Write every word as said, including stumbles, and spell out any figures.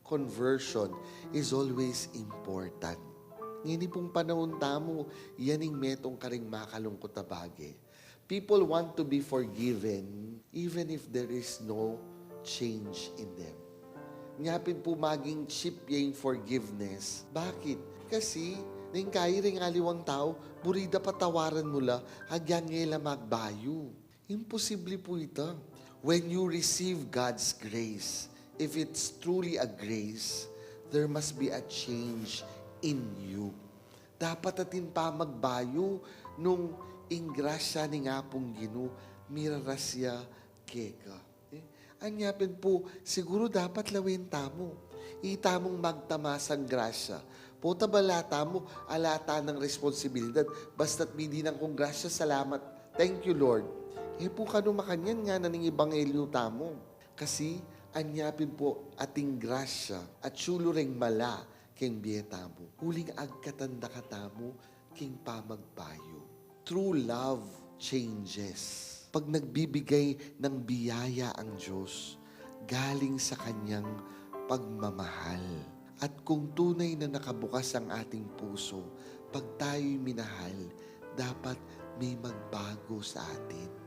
Conversion is always important. Ngeni pung panaun tamu, yan ing metung karing makalungkut a bage. People want to be forgiven even if there is no change in them. Nya pin pu maging cheap ya ing forgiveness. Bakit? Kasi, nung kayi ring aliwang tau, buri da patawaran mu la, agyang e la magbayu. Imposible pu ita. When you receive God's grace, if it's truly a grace, there must be a change in you. Dapat atin pamagbayu nung ing grasya ning Apung Ginu miraras ya keka. Eh, anya pin pu, siguru dapat lawen tamu. Itamung magtamasang grasya. Pota ba ala tamu, ala tanang responsibilidad. Basta't midinan kung grasya, salamat. Thank you, Lord. E pu kanu makanyan ngana ning ebanghelyu tamu. Kasi, anya pin pu ating grasya, atiu lu reng mala, king bie tamu. Uling agkatan da katamu king pamagbayu. True love changes. Pag nagbibigay ng biyaya ang Diyos, galing sa kanyang pagmamahal. At kung tunay na nakabukas ang ating puso, pag tayo'y minahal, dapat may magbago sa atin.